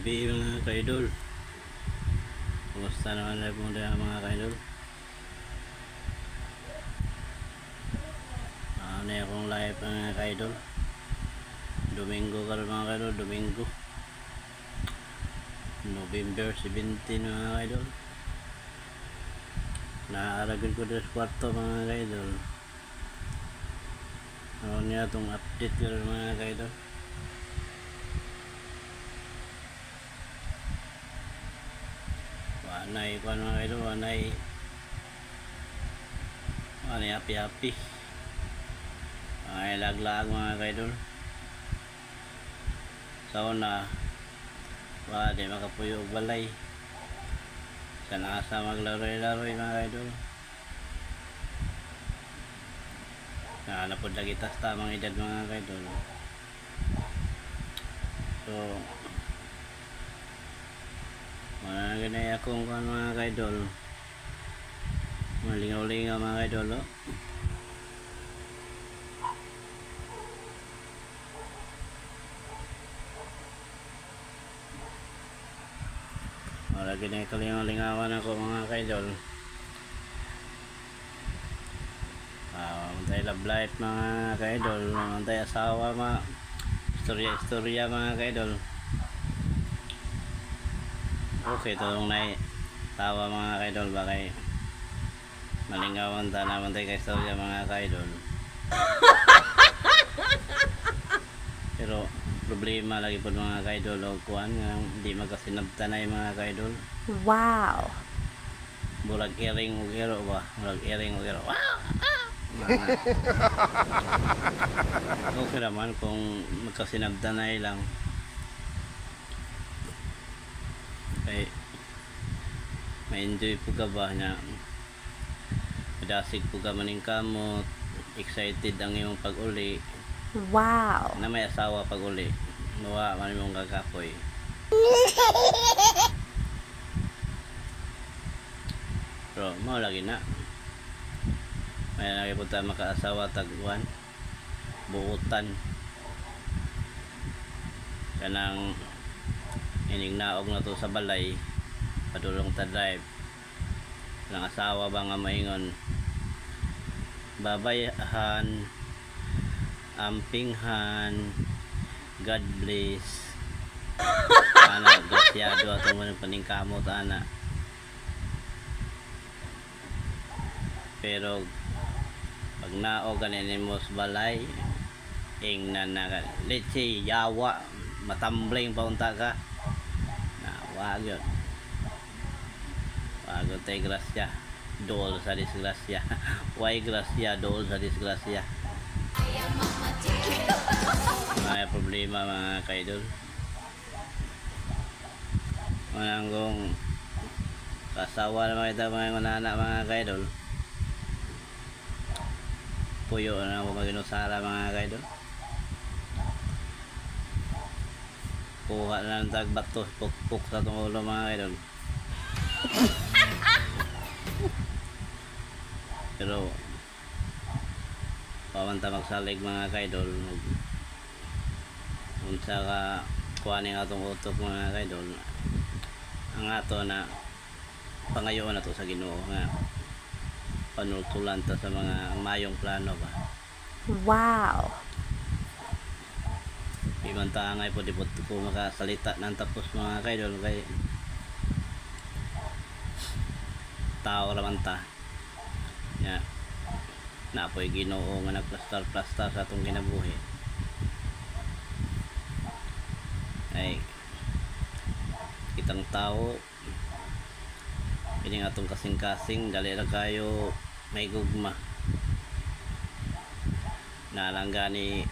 Gabi, mga kaidol. Kumusta naman na po mga kaidol? Ano na akong live, mga kaidol? Domingo karon, mga kaidol, Domingo. November 17, mga kaidol. Naaragin ko sa kwarto, mga kaidol. Ano niya itong update karon, mga kaidol? Wanay kuan, mga kaidol, wanay happy happy. Ay laglag, mga kaidol. Sa una, wa di makapuyo og balay. Sa nasa maglaroy-laroy, mga kaidol. Nakalapod lagi tas tamang edad, mga kaidol. So, wala na ganay akong kuan, mga kaidol. Malingaw-lingaw, mga kaidol, oh. Wala ganay kalingaw-lingawan ako, mga kaidol. Ah, mantay love life, mga kaidol, mantay asawa, mga istorya-istorya, mga kaidol. Okay, tulong na tawa, mga kaidol, bakay malingawan ta naman tayo kay istorya, mga kaidol. Pero problema lagi po, mga kaidol, o kuan nga hindi magkasinabtanay, mga kaidol. Wow. Murag iring ug iro ba? Murag iring ug iro. Ah! Ah! Okay naman kung magkasinabtanay lang. Kay ma-enjoy po ka ba na madasig po ka maning kamot, excited ang imong pag-uli Wow. na may asawa pag-uli. Nuwa man imong gagapoy. Pero mao lagi na. May lagi po tayo makaasawa tagwan buutan. Kanang ining naog na to sa balay, padulong ta drive. Kanang asawa ba nga maingon, "Babayhan, ampinghan, God bless." Ana, grasyado atong mga paningkamot ana. Pero pag naog ganin mo sa balay, ingnan na ka. Let's say, yawa, matambling pa unta ka. Na, wag yun. Wag yun tayo grasya. Dool sa disgrasya. Why grasya, dool sa disgrasya. Mga problema, mga kaidol. Manang kung kasawa na makita mga manana, mga kaidol. Puyo na ako maginusara, mga kaidol. Kuha na ng tagbato, pukpuk sa itong ulo, mga kaidol. Pero pamanta magsalig, mga kaidol, unsa ka kuha ni atong utok, mga kaidol, ang ato na pangayoon na to sa Ginoo nga panultulan ta sa mga mayong plano ba. Wow. Di man ta angay po, di po ko makasalita ng tapos, mga kaidol, kay tao raman ta nya napoy Ginoo nga nagplastar-plastar sa atong kinabuhi. Ay kitang tao kini atong kasing-kasing dali ra kayo may gugma nalang gani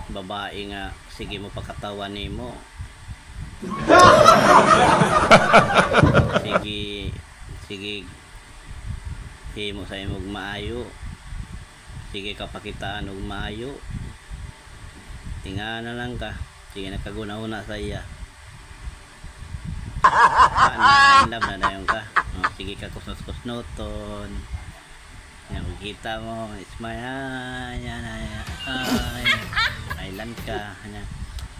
babae nga sige mo pagkatawan nimo, sige sige himo sa imong maayo, sige kapakitaan og maayo, tinga na lang ka, sige nakaguna-una sa iya. Ana, in love na dayon ka. Oh, sige ka kusnos-kusnoton. Yan, kita mo, smile, ay, ay, ay, ay, island ka, ana.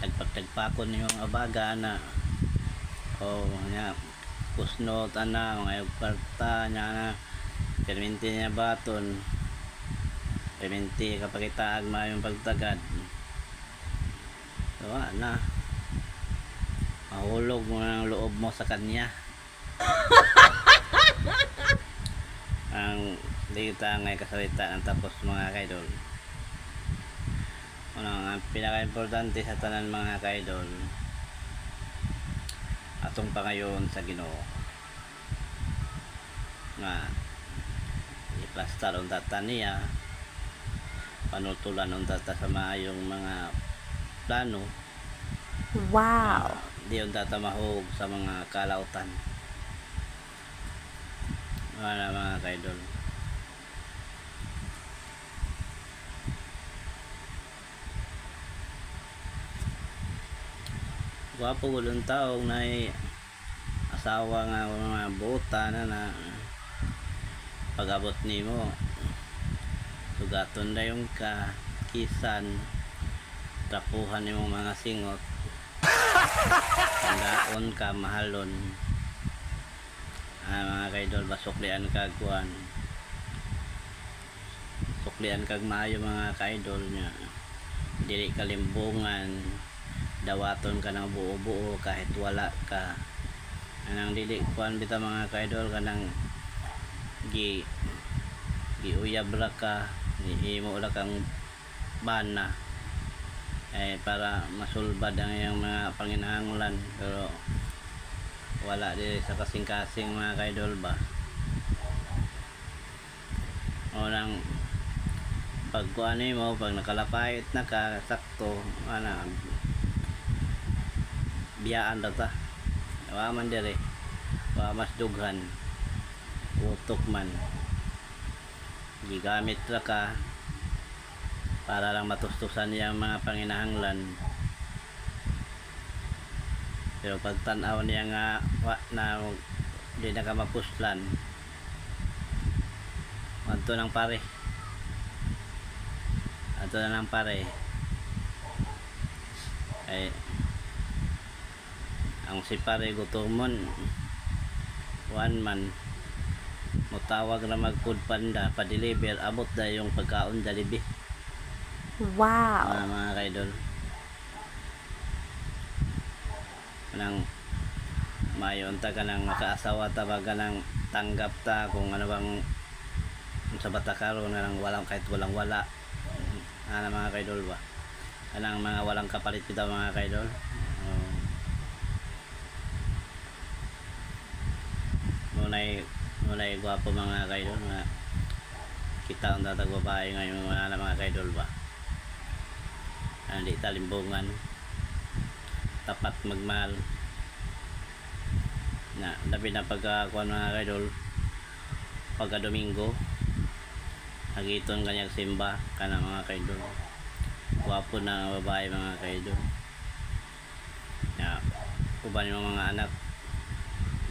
Tagpag-tagpakon yung abaga, ana. Oh, nya kusno tana mga kwarta nya na perminti niya baton. Perminti kapag itaag maayong pagtagad. So, wa na. Mahulog mo ang loob mo sa kanya. Ang dita ngay kasalita ang tapos, mga kaidol. Ano, ang pinaka-importante sa tanan, mga kaidol, atong pangayon sa Ginoo nga iplastar unta ta niya, panultulan unta ta sa maayong mga plano. Wow. Di unta ta mahug sa mga kalautan. Wala, mga kaidol. Gwapo gulong taong na asawa nga mga buta na na pag-abot nimo, sugaton na yung ka kisan, trapuhan nimo mga singot, tanggaon ka, mahalon. Ah, mga kaidol, basuklian ka kuan, suklian kag maayo, mga kaidol, nya dili ka limbungan, dawaton ka ng buo-buo kahit wala ka. Anang dili kuan bitaw, mga kaidol, kanang giuyab ra ka, imo ra kang bana eh para masulbad ang iyong mga panginahanglan, pero wala diri sa kasing-kasing, mga kaidol ba. O nang pag kuan mo, pag nakalapait na ka sakto ana, biyaan ra ta, wa man diri, wa mas dughan, utok man, gigamit ra ka para lang matustusan niyang mga panginahanglan. Pero pag tan-aw niya nga wa na, di na ka mapuslan, adto ng pare, adto na ng pare, ay ang si pare gutomon, kuan man, mutawag na mag food panda pa-deliver, abot na yung pagkaon Jollibee. Wow. Mga kaidol, kanang mayon ta, kanang makaasawa ta ba, kanang tanggap ta kung ano bang sa bata karon, kanang walang, kahit walang wala ana, mga kaidol ba, kanang mga walang kapalit bitaw, mga kaidol. Oh. Munay gwapo, mga kaidol, nga kita ang tatag babae ngayon mga na mga kaidol ba. Ang di talimbungan, tapat magmahal na labi na pagka kuan, mga kaidol, pagka Domingo hagiton kanyang simba kana, mga kaidol. Gwapo na ang babae, mga kaidol, na uban yung mga anak,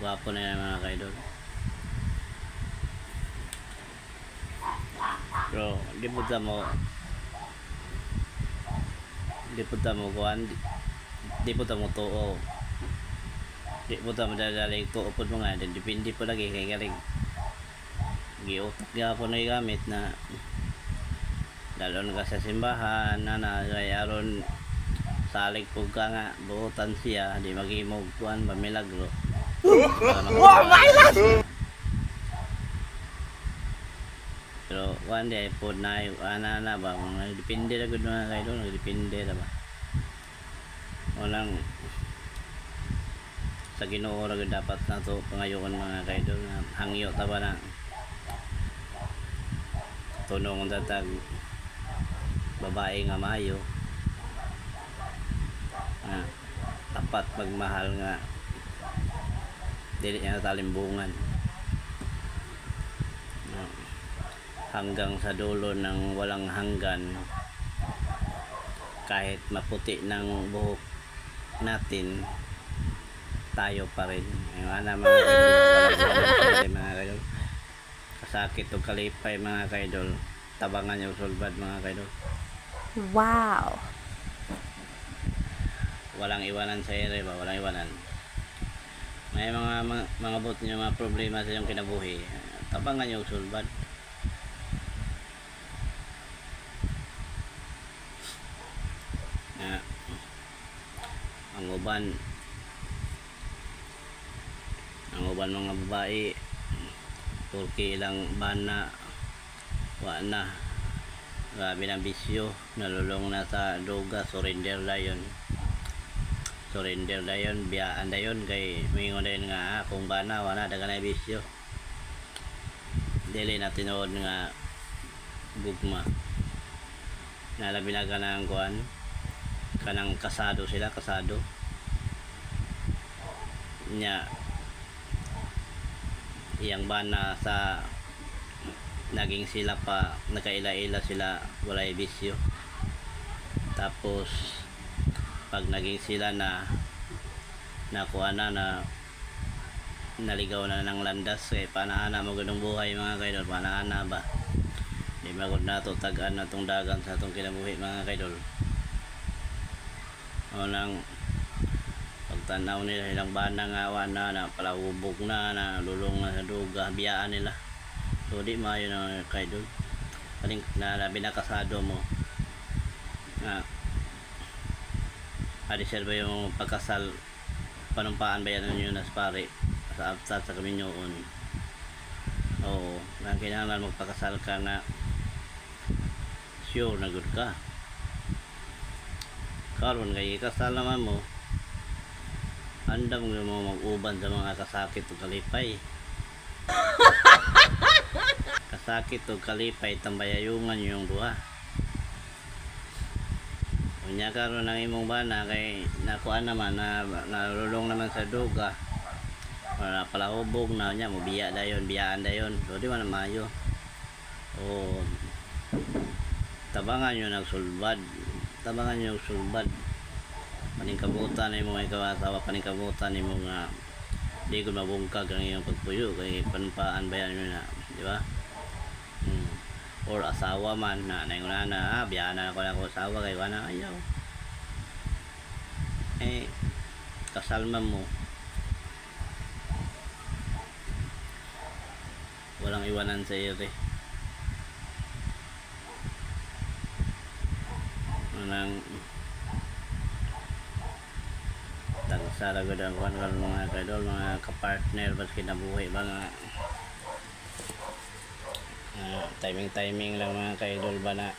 gwapo na yan, mga kaidol. Pero di po ta mo kuan, di po ta mo tuo, di po ta mo dadali tuo po mga, depende po lagi kay galing giutok gyapon na gamit na dalon ka sa simbahan na na kay aron salig po ka nga buotan siya, di maghimog kuan ba, milagro. Oh my God! Pero kuan di po na ana na ba, mga depende ra gud, mga kaidol, depende ra ba. Walang sa Ginoo ra gud dapat nato pangayoon, mga kaidol, nga hangyo ta ba na tunong tatag babae nga maayo, nga tapat magmahal, nga dili niya talimbungan. No. Hanggang sa dulo ng walang hanggan, kahit maputi ng buhok natin, tayo pa rin. Yung ana, mga kaidol, walang walang mga kaidol, kasakit o kalipay, mga kaidol, tabangan yung sulbad, mga kaidol. Wow. Walang iwanan sa ere ba, walang iwanan. May mga bot niyo mga problema sa iyong kinabuhi, tabangan niyo og sulbad. Na ang uban mga babae porque ilang bana wa na, grabe ng bisyo, nalulong na sa droga, surrender dayon, surrender dayon, biyaan dayon kay mingon dayon nga ah, kung bana wa na daga na bisyo, dili na tinuod nga gugma. Nalabi na ka ng kuan, kanang kasado sila, kasado nya iyang bana sa naging sila pa, nakaila-ila sila, walay bisyo. Tapos pag naging sila na nakuha na na naligaw na ng landas eh, panaana mo ganung buhay, mga kaidol, panaana ba, di magod na to tag-an na tong dagan sa atong kinabuhi, mga kaidol. O nang pagtanaw nila ilang bana nga wa na, na palahubog na, na lulong na sa duga, biyaan nila. So di maayo na, kaidol, kaning na labi na kasado mo nga adi ba yung pagkasal, panumpaan ba yan ninyo na pare sa absat sa kaminyoon. Oo, na kinahanglan magpakasal ka nga sure na good ka. Karon kay ikasal naman mo, andam mo mag-uban sa mga kasakit o kalipay, kasakit o kalipay, tambayayungan yung duha. Unya karon ang imong bana kay nakuan naman na nalulong naman sa duga, wala, palahubog na niya, mobiya dayon, biyaan dayon. So di man maayo. O tabangan nyo nagsulbad, tabangan nyo sulbad, paningkabutan nimo ikaw asawa, paningkabutan nimo nga di ko mabungkag ang iyong pagpuyo kay panumpaan ba yan na, di ba? Or asawa man na naingon na, ah, biyaan na ako na ako asawa kay wala, ayaw eh, kasalman mo, walang iwanan sa iyo eh. Anang tagsara gud ang kuan karon, mga kaidol, mga kapartner bas kinabuhi ba nga timing timing lang, mga kaidol ba, na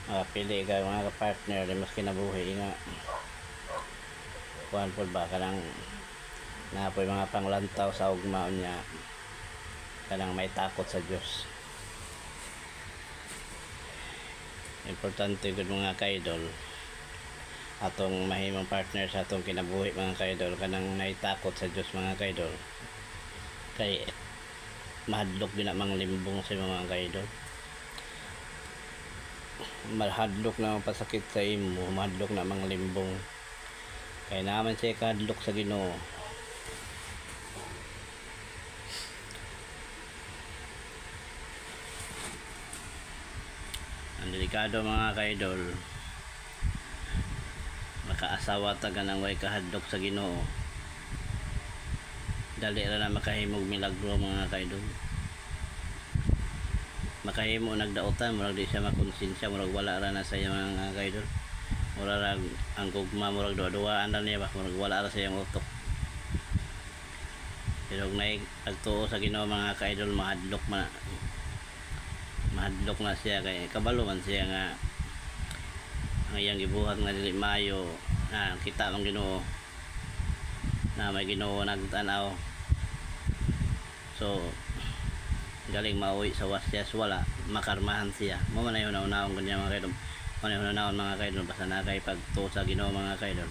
makapili ka mga kapartner di mas kinabuhi nga kuan pod ba, kanang napoy mga panglantaw sa ugma niya, kanang may takot sa Dios. Importante gud, mga kaidol, atong mahimong partner sa atong kinabuhi, mga kaidol, kanang naitakot sa Dios, mga kaidol, kay mahadlok din na mga limbong sa mga kaidol, mahadlok na pasakit sa imo, mahadlok na mga limbong kay naman siya kahadlok sa Ginoo. Ang delikado, mga kaidol, makaasawa ta ka nang way kahadlok sa Ginoo, dali ra na makahimog milagro, mga kaidol, makahimo nagdaotan, murag di siya makonsensya, murag wala ra na sa iya, mga kaidol, murag ra ang gugma, murag duwa-duwaan ra niya ba, murag wala ra sa iyang utok. Pero kung naay pagtuo sa Ginoo, mga kaidol, mahadlok man, mahadlok na siya kay kabalo man siya nga ang iyang gibuhat nga dili maayo na kita man Ginoo, na may Ginoo nagtanaw. So galing mauwi sa wasyas, wala makarmahan siya mo man. Ayon naon ganyan, mga kaidol, mo na naon, mga kaidol, basta na kay pagtuo sa Ginoo, mga kaidol.